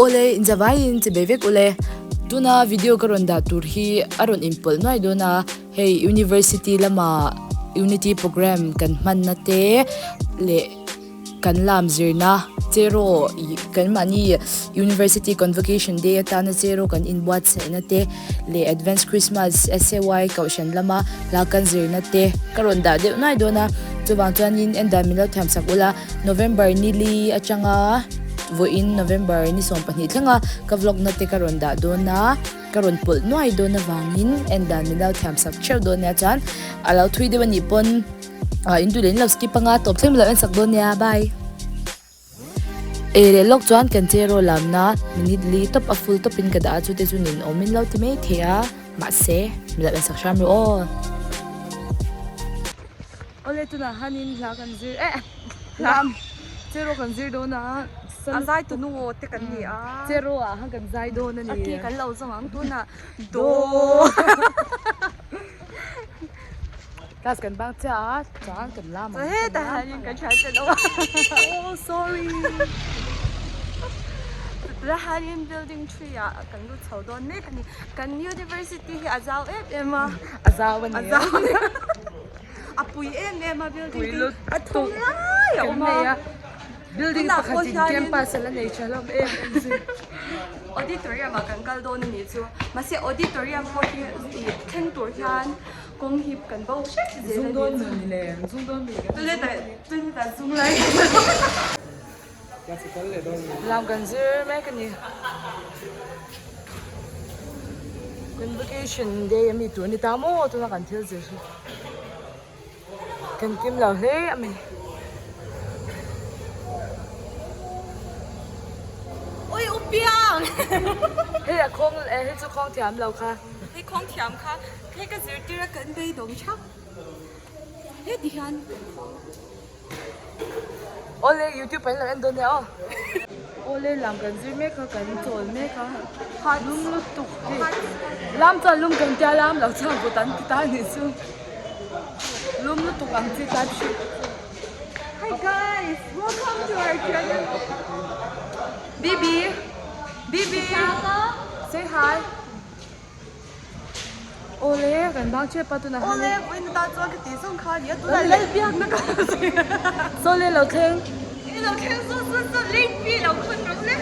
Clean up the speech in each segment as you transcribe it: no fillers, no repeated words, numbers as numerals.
Awle inzavaiin che bei vek ule. Tuna video ka rawn dah tur hi a rawn inpawlh nuai dawn a, hei University lama Unity Programme kan hmanna te leh kan lam zirna cheraw kan mahni University Convocation Day atana cheraw kan inbuatsaihna te leh Advance Christmas SAY kohhran lama hla kan zirna te ka rawn dah deuh nuai dawn a, chuvang chuanin en dan min lo thiam sak ula. November ni li atanga vawiin November ni 12 thlenga ka vlog na te ka rawn dah dawn a, ka rawn pawlh nuai dawn avangin en dan min lo thiam sak theuh dawn nia chuan a lo thui deuh anih pawn ah in duh leh in lo skip anga tawp thleng min lo en sak dawn nia bye. E leh lawk chuan kan cheraw lamna minute li tawp a full tawpin ka dah a chute chu nin awm in lo ti mai thei a mahse min lo en sak hram ru aw. Awle tunah hanin hla kan zir eh hla cheraw kan zir dawn a a zai tu nu te kan ni a cheraw ah khan kan zai dawn a ni a ki kan lo zawng ang tunah do class kan bang chiah a chuan kan lam ang hetah hianin kan thian te lo a oh sorry tunah hianin building 3 ah kan lut chho dawn mek a ni kan university hi a zau em em a a zau a ni a zau a ni. A pui em em a building te a thum lai a awm a. Building pakhat in campus a la nei tha hlawm em em zui. Auditorium ah kan kal dawn a nih chu. Mahse auditorium pawh hi ih thleng tur hian kawng hi kan bo hrep zel a nih chu. Zung dawn mi le, zung dawn mi. Toilet ah toilet ah zung lai. Lam kan zir mek a ni. Convocation day a mi tur a ni ta maw tuna kan thil zir hi. Kan kim lo hle a mi. Ui u piang! Hei a khawng hei chu khawng thiam lo kha. Hei khawng thiam kha hei ka zirtir a kan beidawng thak. Heti hian kan khawng. Awle youtube an lo en dawn nia aw. Awle lam kan zir mek a kan chawl mek a lum lutuk hi lam chuan lum kan tia lam lo chuan kut an ti ta a nih chu lum lutuk ang chi type shit. Hi guys welcome to our channel Bibi Bibi say hi. Awle kan bang chep a tunah hian Awle vawiin atan chuan ka tih zawng kha a ni a tunah lal biakna ka lo sawi a. Sawle lo thleng. I lo thleng zawk zawk zawk link pi lo khawn rawh le.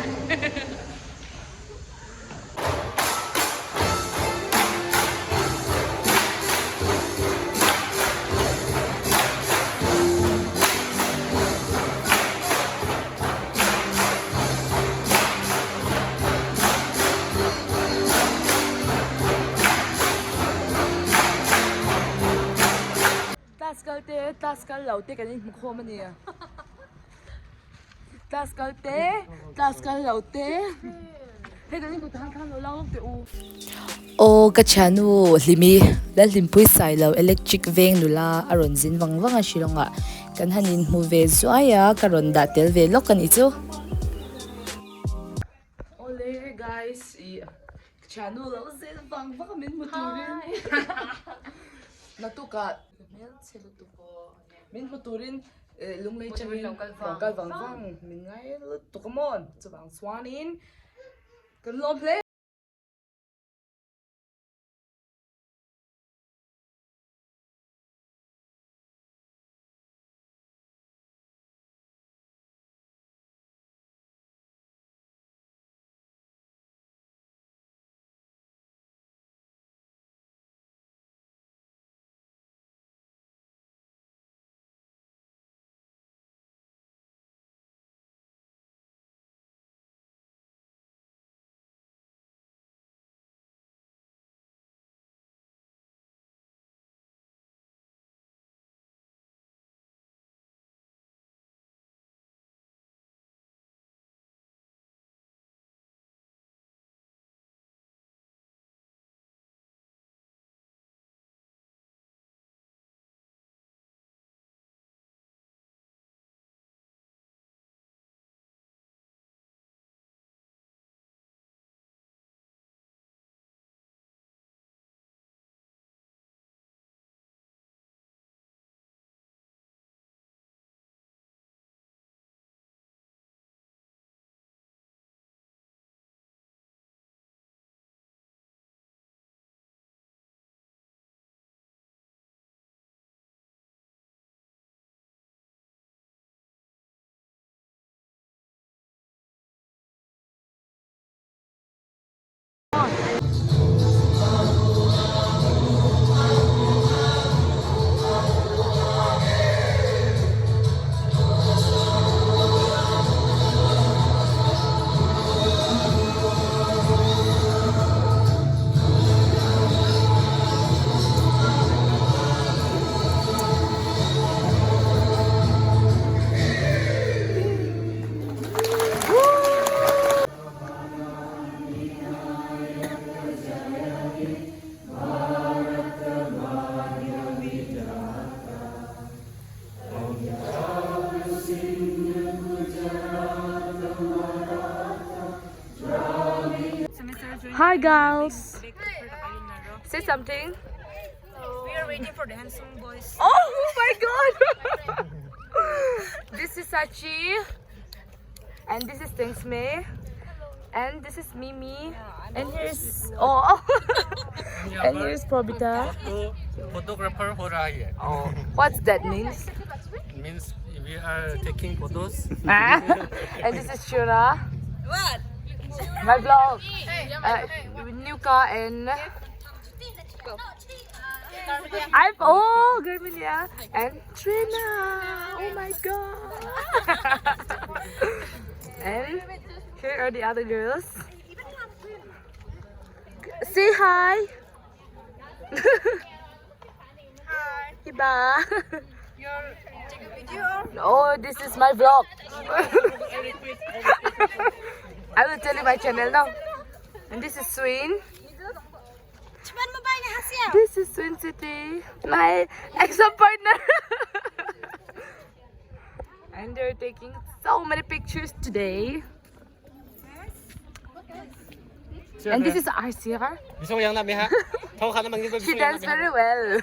Class kal te class kal lo te kan inhmu khawm a ni class kal te class kal lo te hei kan inhmu thang thang lo lang lawk teh u. Aw ka thiannu Hlimi Lalhlimpui Sailo electric veng nula a rawn zin vang vang a Shillong ah kan han inhmu ve zuai a ka rawn dah tel ve lawk a nih chu. Awle guys i thiannu lo zel vang vang a min hmu turin naktukah ka hmelchhe lutuk aw min hmu turin lunglei changin lo kal vang vang min ngai lutuk a maw chuvang chuanin kan lawm hle. Hi girls. Say something. We are waiting for the handsome boys. Oh my god. This is Sachi. And this is Thanks May. And this is Mimi. And here's oh and here's Probita. Photographer ho raha hai. Oh, what's that means? Means we are taking photos. And this is Shura. What? My vlog. Nuka and I'm oh Germilia and Trina. Oh my god. And here are the other girls. Say hi. Hi. Iba. You're taking a video? Oh, this is my vlog. I will tell you my channel now. And this is Swin. This is Swin City, my exam partner. And they're taking so many pictures today. And this is RCR. She danced very well.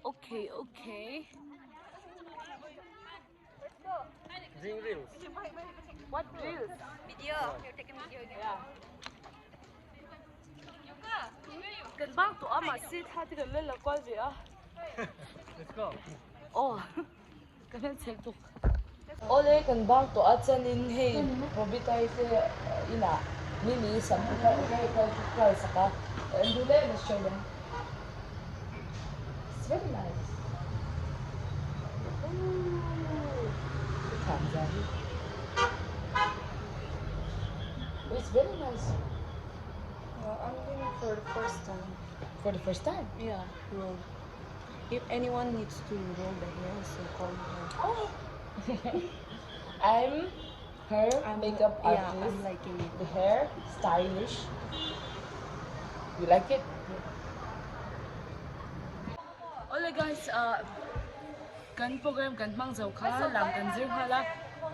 Okay, okay. Doing reels. What reels? Video. You're taking video again. Kan bang tu ama si tha ti kan la kwal ve a. Let's go. Oh. Kan han chel tuk. Ole kan bang tu a chanin hei Probitai te ina Mimi sam ka ka ka ka saka. And dule na show them. It's very nice. Ooh. It's very nice. Well, I'm doing it for the first time. For the first time? Yeah, roll. If anyone needs to roll the hair, so call her. Oh. I'm her makeup Yeah, artist. I'm liking it. The hair, stylish. You like it? Hola guys, kan program kan hmang zo kha lam kan zir nghala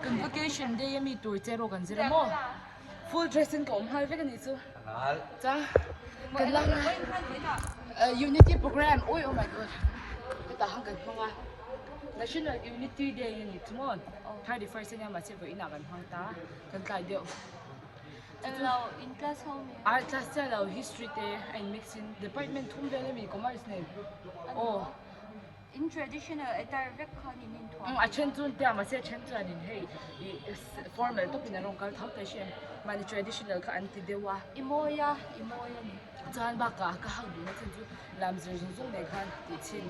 convocation day ami tur che ro kan zir a maw full dress in ka awm nghal vek ani chu cha kan lang a unity program ui oh my god hetah han kan hmang a national unity day ani chu maw 31st ania mahse vawiinah kan hmang ta kan tlai deuh. Englo in class ho mi a? Class chiah lo history te a in mix in department thum vel ami commerce nen aw. In traditional attire vek khan in in thuam. A then chu tia mahse a then chuan in hei ih formal tawp in a rawn kal tho ta hriat mahni traditional kha an ti deuh a. I mawi a i mawi a ni. Chuan bakah ka hak duhna chan chu lam zir zung zung nen khan tih chhin.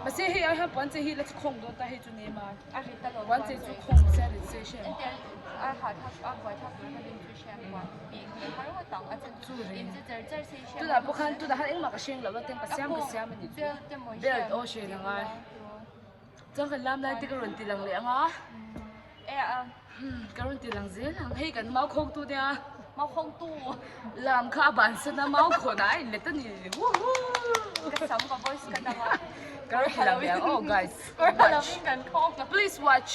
Mahse hei ai hian puan che hi la chu khawng dawn ta hei chu nem a. A rit a lo Puan che chu khawng se a rit se hriat. Entir a ha thak a buai thak tur kha din chu hriat puan bik hi har ngawt ang a chan chu in che char char se hriat. Tunah pawh khan tunah khan engmah ka hreng lo a ten ka siam ka siam a ni chu. Belt aw hre lang a. Chuan kan lam lai te ka rawn ti lang leh ang a. Ka rawn ti lang zel ang hei kan mau khawng tu nia. Mau khawng tu. Lam kha a ban san a mau khawn ah a in let a ni. Woohoo. Ka sam ka voice ka dang a. Ka rawn ti lang leh ang aw guys. Watch. Please watch.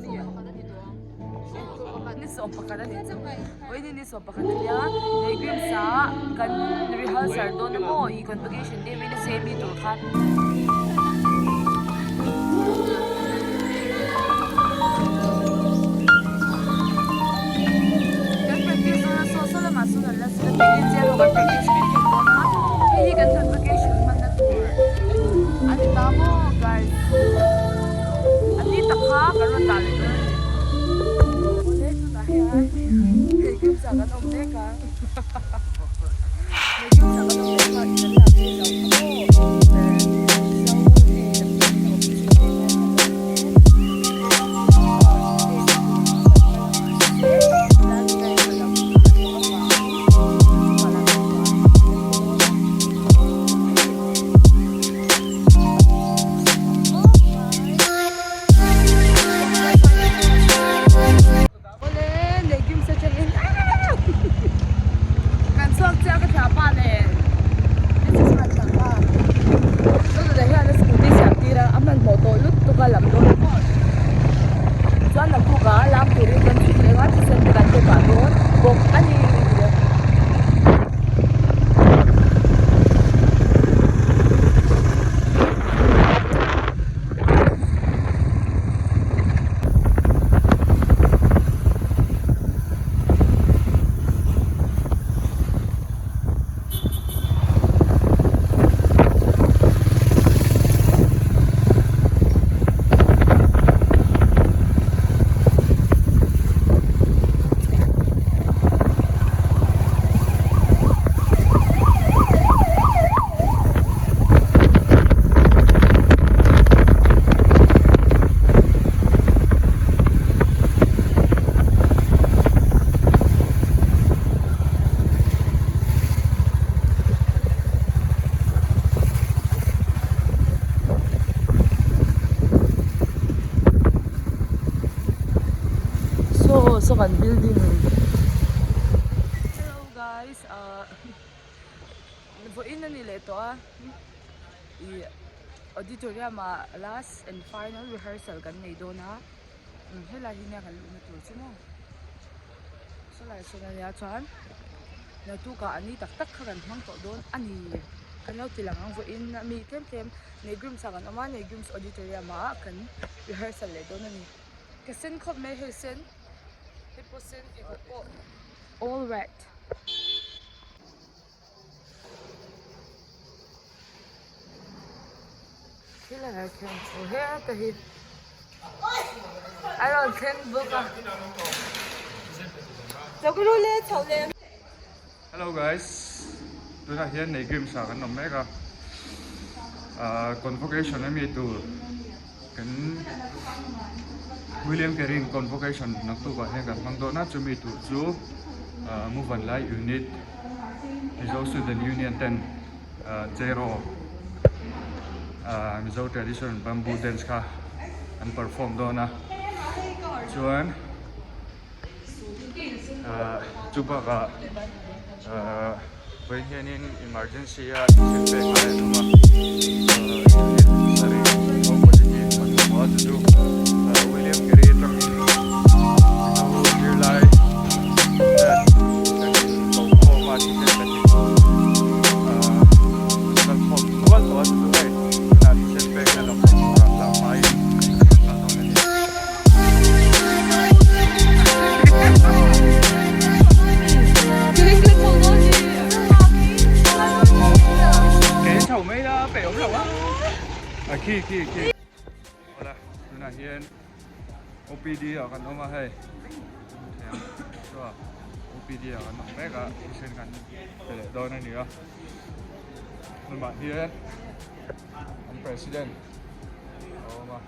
mi? Ni 11 a ni chu. Vawiin hi ni 11 a nia. Legumes ah kan rehearsal dawn a maw ih convocation day mai nasa emi tur khan. Kan practice dawn a saw saw lamah sawn an la sawn a keini chiah erawh kan practice ve thei dawn a hei hi kan convocation hmanna tur a ni ta maw guys a ni tak kha kan rawn dah leh dawn a ni awle tunah hian hei group ah kan awm mek a hei group ah kan awm mek a in an la ve loh kha maw eh zo hei damdawiin a awm thin te Chuan naktuk ah lam turin kan chhuk leh nga thisen te kan pe pah dawn bawk a ni. Saw saw kan building hello guys ah vawiin a ni leh tawh a ih auditorium ah last and final rehearsal kan nei dawn a helai hi nia kan luhna tur chu maw sawlai sawn a nia chuan naktukah a ni tak tak kha kan hmang tawh dawn a ni kan lo ti lang ang vawiin a mi tlem tlem Legumes ah kan awm a Legumes auditorium ah kan rehearsal leh dawn a ni ka sen khawp mai hei sen hei pawh sen pheikhawk pawh all red. Thil a rawn thleng chho heta hi a rawn thleng bawk a. Hello guys, tunah hian Neighgrims ah kan awm mek a, ahh convocation ami tur kan William Carey convocation naktuk ah hian kan hmang dawn a, chumi tur chu ahh Muvanlai unit Mizo Student Union ten ahh Cheraw ahh Mizo tradition bamboo dance kha an perform dawn a, chuan. Chu bakah vawiin hianin emergency a thisen pek lai an awm a saree O positive an awm a chu chu William Carey atangin Mizo zirlai ten kan in ko khawm a thisen kan in kal khawm nual tawh a chu chu hei tunah thisen pek na lam pawh tur ah hlauh hmain kan kal dawn a ni. Khi khi khi Awle tunah hian OPD ah kan awm a hei OPD ah kan awm mek a thisen kan pe leh dawn a ni a lamah hian an president a awm a.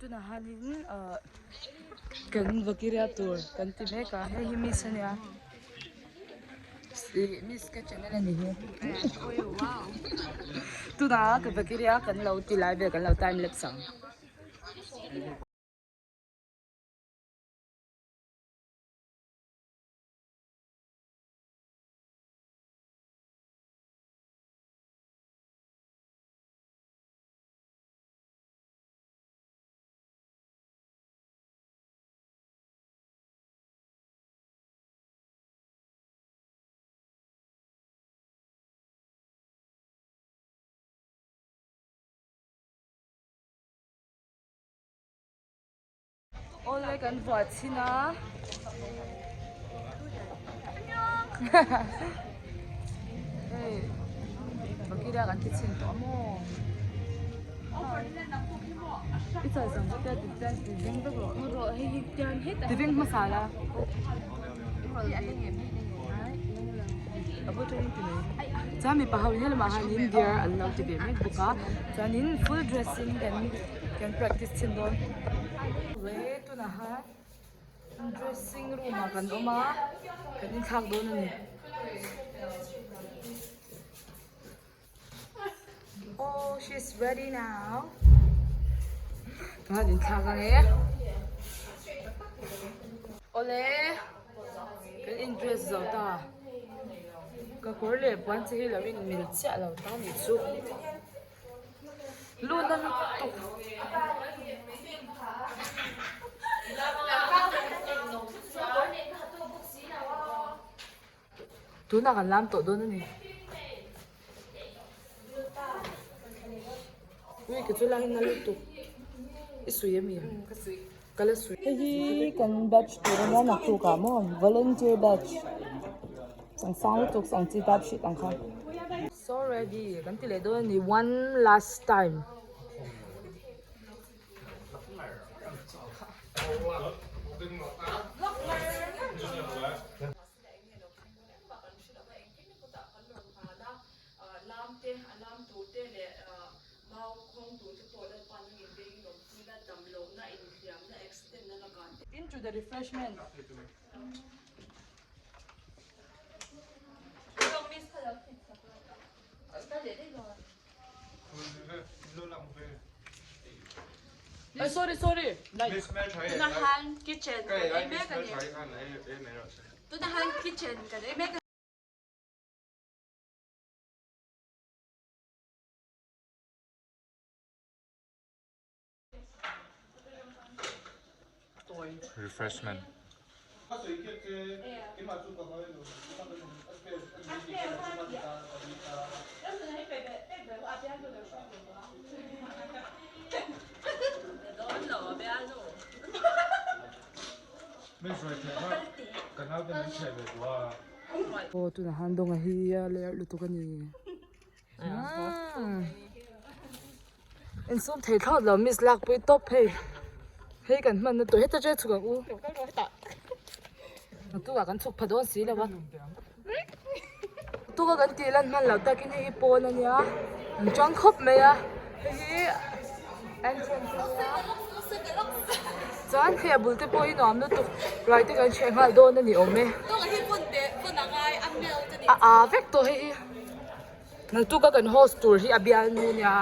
Tunah hianin ahh kan vakiria tur kan ti mek a hei hi miss ania ih miss ka channel a ni hi tunah ka vakiria kan lo ti lai vel kan lo time lapse ang. Awle kan vuah chhin a. Hei Bagheera kan ti chhin tawh a maw? I chal sang te ti chuan ti veng vek rawh. Ti veng hmasa la. Chuan mipa ho in helamah hianin deer an lo ti ve mek bawk a chuanin full dress in kan kan practice chhin dawn. Awle tunah hian dressing room ah kan awm a kan inthlak dawn a ni. Oh she's ready now. Ka han inthlak ang e. Awle kan in dress zo ta. Ka kawr leh puan che hi lo in mil chiah lo ta nih chu. Lu na lutuk. Tunah kan lam tawh dawn a ni. Ui ka chu lai na lutuk. I sui ami? Ka sui. Ka la sui. Hei hi kan batch tur ania naktuk ah maw volunteer batch changsang lutuk ang chi type sheet ang kha. So ready kan ti leh dawn a ni one last time. Into the refreshment. Ay sorry sorry. Tunahan kitchen kan ei mek a ni. Tunahan kitchen kan ei mek a ni. Refreshment. Aw tunah hian dawnga hi a ler lutuk a ni. Insum thei thlawt lo miss lak pui tawp hei hei kan hman na tur heta che chhuk ang u naktukah kan chhuk pha dawn si lo a naktuka kan tih lan hman loh takin hei hi pawn a nia an chang khawp mai a hei hi entrance a nia chuan hei a bul te pawh hi nuam lutuk ruai te kan hreh nghal dawn a ni awm e a a vek tawh hei hi. Naktuk a kan host tur hi a bialnu nia.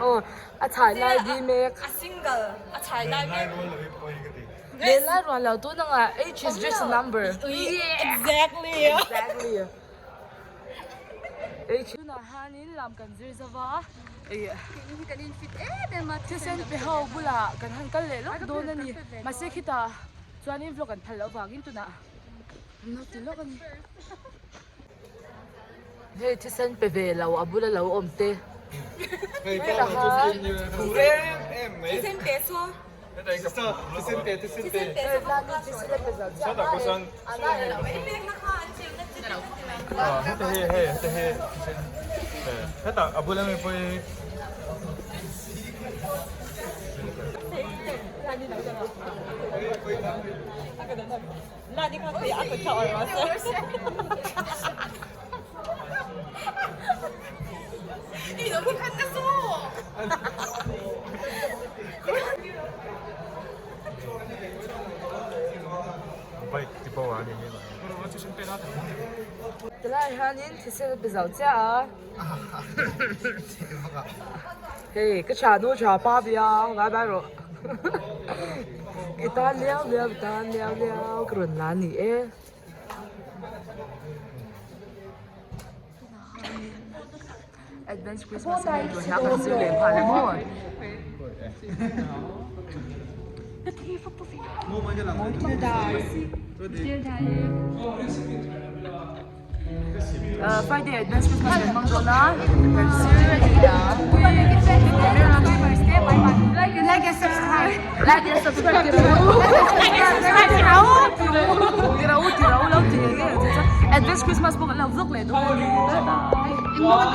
Aw a chhai lai di mek. A single a chhai lai mek. Len lai rual lo tun anga age is just a number. Exactly. Exactly. Age. Tunah hianin lam kan zir zova. Kan in fit em em a. Thisen pe ho bulah kan han kal leh lawk dawn a ni. Mahse khitah chuanin vlog an phal loh vangin tunah. Ti lawk a ni. Hei thisen pe ve lo a bula lo awm te. Thisen pe chu. Thisen pe thisen pe. Hei hei hei hei thisen pe. Hetah a bula mi pawh hi. Bike ti pawh a ni hi. Tilai hianin thisen a pe zo chiah a. Hei ka tha nu tha pa bia ngai bai rawh. I tan liau liau i tan liau liau ka rawn la ni e. Advance Christmas a nih tur hian kan zir leh nghal em aw. Friday advance Christmas kan hmang dawn a. Like and subscribe. Like and subscribe ti rawh like and subscribe ti rawh ti rawh ti rawh lo ti nge nge advance Christmas pawh kan lo vlog leh dawn a ni. Bye bye.